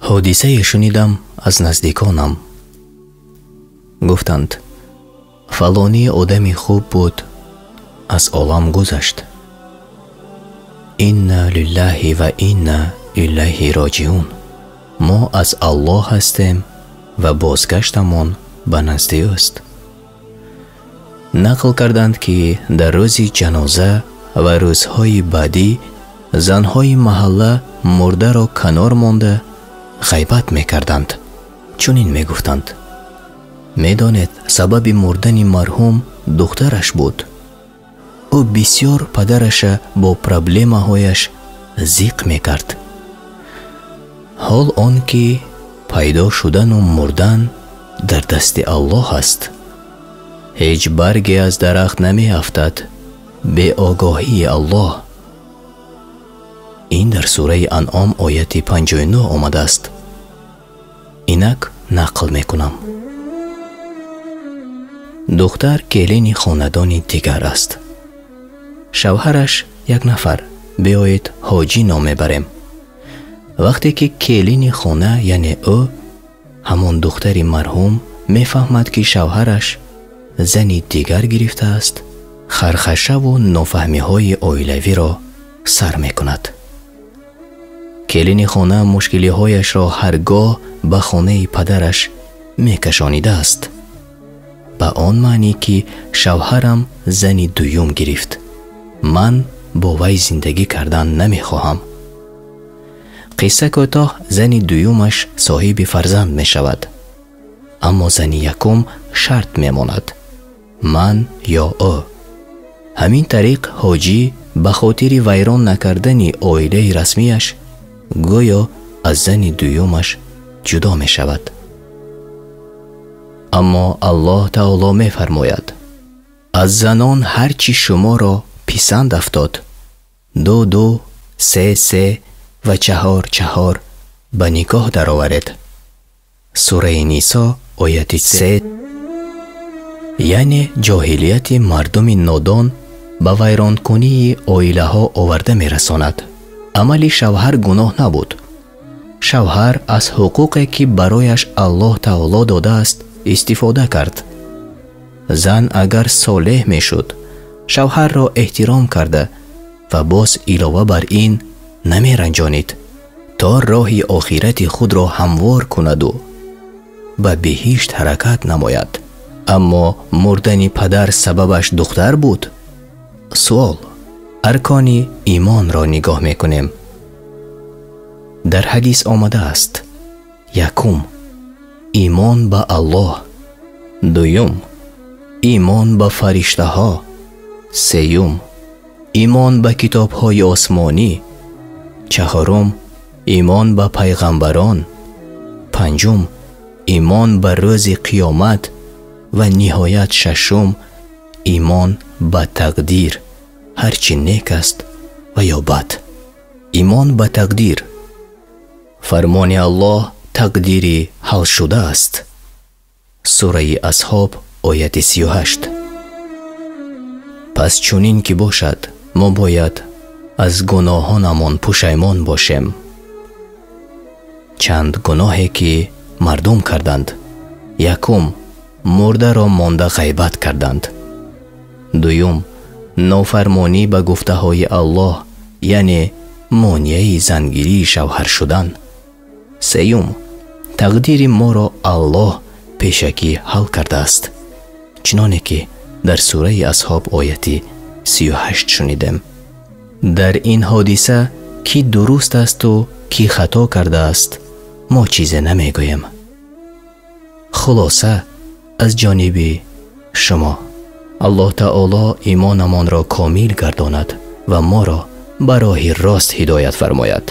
Ҳодисае шунидам аз наздиконам. Гуфтанд: фалонӣ одами хуб буд, аз олам гузашт. Инна лиллаҳи ва инна илайҳи роҷиун. Мо аз Аллоҳ ҳастем ва бозгаштамон ба назди ӯст. Нақл карданд, ки дар рӯзи ҷаноза ва рӯзҳои баъдӣ занҳои маҳалла мурдаро канор монда ғайбат мекарданд. Чунин мегуфтанд: медонед, сабаби мурдани марҳум духтараш буд. Ӯ бисёр падараша бо проблемаҳояш зиқ мекард. Ҳол он ки пайдо шудану мурдан дар дасти Аллоҳ аст. Ҳеҷ барге аз дарахт намеафтад беогоҳии Аллоҳ. Ин дар сураи Анъом ояти 59 омадааст. Инак нақл мекунам. Духтар келини хонадони дигар аст. Шавҳараш як нафар, биёед ҳоҷӣ ном мебарем. Вақте ки келини хона, яъне ӯ, ҳамон духтари марҳум, мефаҳмад, ки шавҳараш зани дигар гирифтааст, хархашаву нофаҳмиҳои оилавиро сар мекунад. Келини хона мушкилиҳояшро ҳаргоҳ ба хонаи падараш мекашонидааст, ба он маънӣ ки шавҳарам зани дуюм гирифт, ман бо вай зиндагӣ кардан намехоҳам. Қисса кӯтоҳ, зани дуюмаш соҳиби фарзанд мешавад, аммо зани якум шарт мемонад: ман ё ӯ. Ҳамин тариқ ҳоҷӣ ба хотири вайрон накардани оилаи расмияш гӯё аз зани дуюмаш ҷудо мешавад. Аммо Аллоҳ таоло мефармояд: аз занон ҳар чӣ шуморо писанд афтод, 2 2, 3 3 ва 4 4 ба никоҳ дароваред. Сураи Нисо ояти 3. Яъне ҷоҳилияти мардуми нодон ба вайронкунии оилаҳо оварда мерасонад. Амали шавҳар гуноҳ набуд. Шавҳар аз ҳуқуқе, ки барояш Аллоҳ таоло додааст, истифода кард. Зан агар солеҳ мешуд, шавҳарро эҳтиром карда ва боз илова бар ин намеранҷонид, то роҳи охирати худро ҳамвор кунаду ба биҳишт ҳаракат намояд. Аммо мурдани падар сабабаш духтар буд? Суол: аркони имонро нигоҳ мекунем. Дар ҳадис омадааст: якум, имон ба Аллоҳ; дуюм, имон ба фариштаҳо; сеюм, имон ба китобҳои осмонӣ; чаҳорум, имон ба пайғамбарон; панҷум, имон ба рӯзи қиёмат ва ниҳоят шашум, имон ба тақдир, ҳар чӣ нек аст ва ё бад. Имон ба тақдир. Фармони Аллоҳ тақдири ҳалшуда аст. Сураи Асҳоб ояти 38. Пас чунин ки бошад, мо бояд аз гуноҳонамон пушаймон бошем. Чанд гуноҳе ки мардум карданд: якум, мурдаро монда ғайбат карданд; дуюм, нофармонӣ ба гуфтаҳои Аллоҳ, яъне монеаи зангирии шавҳар шудан; сеюм, тақдири моро Аллоҳ пешакӣ ҳал кардааст, чуноне ки дар сураи Асҳоб ояти 38 шунидем. Дар ин ҳодиса ки дуруст асту ки хато кардааст, мо чизе намегӯем. Хулоса аз ҷониби шумо. Аллоҳ таоло имонамонро комил гардонад ва моро ба роҳи рост ҳидоят фармояд.